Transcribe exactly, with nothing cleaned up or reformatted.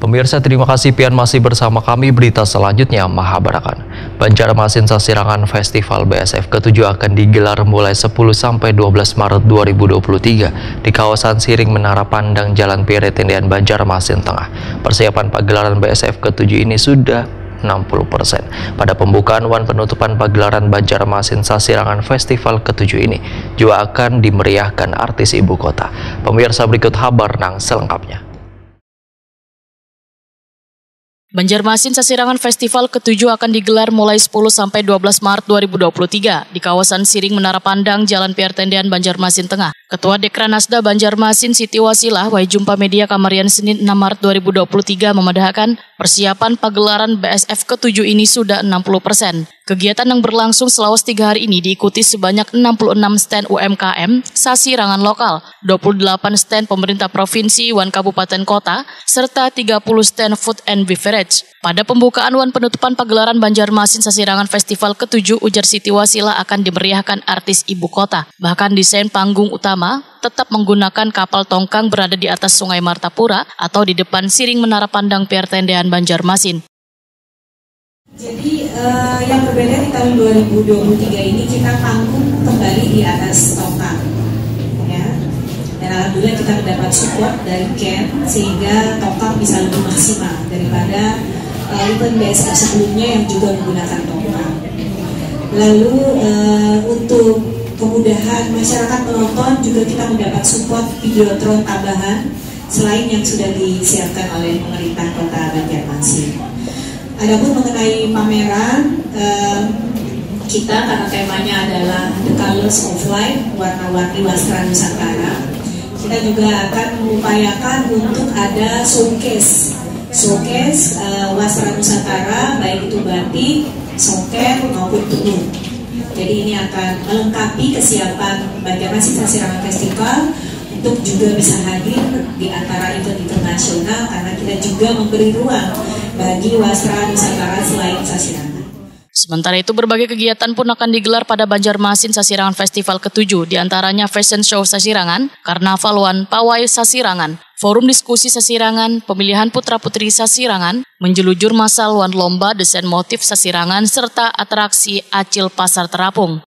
Pemirsa, terima kasih pian masih bersama kami. Berita selanjutnya mahabarakan. Banjarmasin Sasirangan Festival B S F ketujuh akan digelar mulai sepuluh sampai dua belas Maret dua ribu dua puluh tiga di kawasan Siring Menara Pandang, Jalan Pire Tendean, Banjarmasin Tengah. Persiapan pagelaran B S F ketujuh ini sudah enam puluh persen. Pada pembukaan wan penutupan pagelaran Banjarmasin Sasirangan Festival ketujuh ini juga akan dimeriahkan artis ibu kota. Pemirsa, berikut habar nang selengkapnya. Banjarmasin Sasirangan Festival ketujuh akan digelar mulai sepuluh sampai dua belas Maret dua ribu dua puluh tiga di kawasan Siring Menara Pandang, Jalan Pire Tendean, Banjarmasin Tengah. Ketua Dekranasda Banjarmasin, Siti Wasilah, wayah jumpa media kamarian Senin enam Maret dua ribu dua puluh tiga, memadahakan persiapan pagelaran B S F ketujuh ini sudah enam puluh persen. Kegiatan yang berlangsung selawas tiga hari ini diikuti sebanyak enam puluh enam stand U M K M, sasirangan lokal, dua puluh delapan stand pemerintah provinsi wan kabupaten kota, serta tiga puluh stand food and beverage. Pada pembukaan wan penutupan pagelaran Banjarmasin Sasirangan Festival ketujuh, ujar Siti Wasilah, akan dimeriahkan artis ibu kota. Bahkan desain panggung utama tetap menggunakan kapal tongkang berada di atas Sungai Martapura atau di depan Siring Menara Pandang Pire Tendean, Banjarmasin. Jadi, eh, yang berbeda di tahun dua ribu dua puluh tiga ini, kita panggung kembali di atas tongkang, ya. Dan alhamdulillah, kita mendapat support dari Ken sehingga tongkang bisa lebih maksimal daripada, eh, event B S F sebelumnya yang juga menggunakan tongkang. Lalu, eh, untuk kemudahan masyarakat menonton juga, kita mendapat support Videotron tambahan selain yang sudah disiapkan oleh pemerintah Kota Banjarmasin. Adapun mengenai pameran, eh, kita, karena temanya adalah The Colors of Life, warna-warni wastra Nusantara, kita juga akan mengupayakan untuk ada showcase, showcase, eh, wastra Nusantara, baik itu batik, soket, maupun tenun. Jadi, ini akan melengkapi kesiapan Banjarmasin Sasirangan Festival untuk juga bisa hadir di antara event internasional, karena kita juga memberi ruang bagi wastra Nusantara selain sasirangan. Sementara itu, berbagai kegiatan pun akan digelar pada Banjarmasin Sasirangan Festival ketujuh, di antaranya fashion show sasirangan, karnaval wan pawai sasirangan, forum diskusi sasirangan, pemilihan putra-putri sasirangan, menjelujur masal wan lomba desain motif sasirangan, serta atraksi Acil Pasar Terapung.